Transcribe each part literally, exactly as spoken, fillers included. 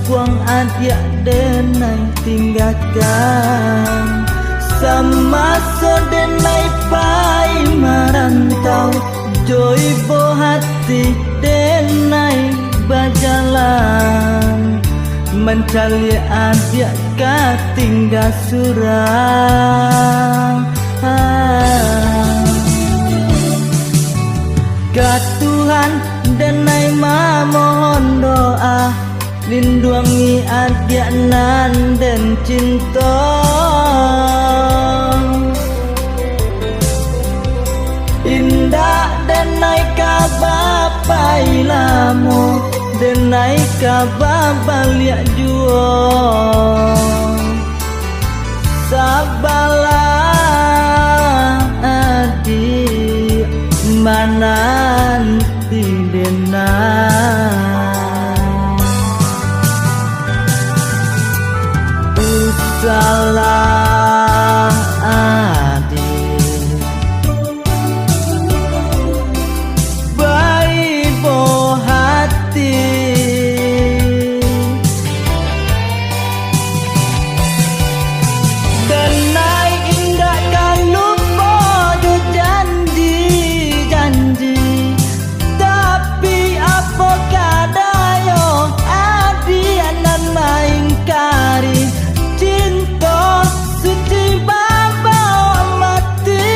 Buang adiak denai tinggakan. Samaso denai pai marantau, jo ibo hati denai bajalan, mancaliak adiak ka tingga surang. Ka Tuhan denai mamohon doa, linduangi adiak nan den cinto. Indak denai ka bapai lamo, denai ka babaliak juo. Sabalah adiak mananti denai. Usahlah adiak baibo hati. Denai indak ka lupo jo janji-janji. Tapi apo ka dayo, adiak nan maingkari, cinto suci babao mati.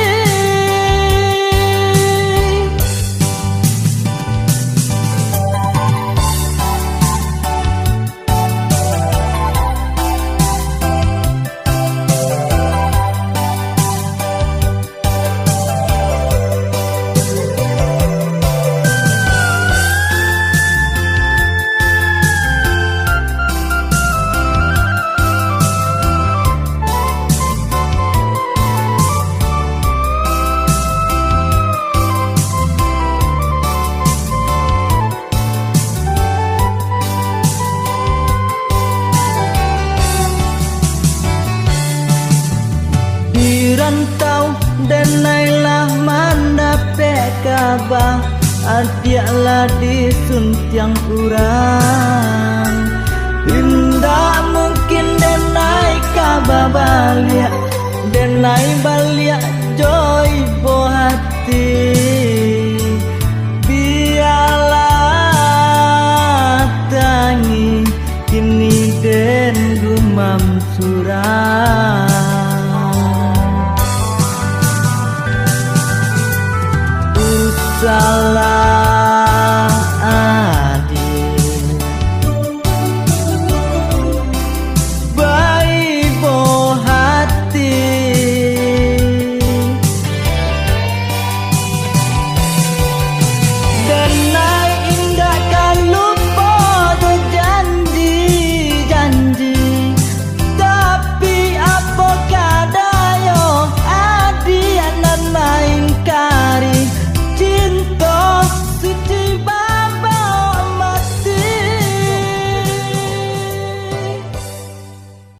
Di rantau denai lah mandapek kaba, adiak lah disuntiang urang. Indak mungkin denai ka babaliak, denai baliak jo ibo hati. Bialah tangih, kini den gumam surang. Usahlah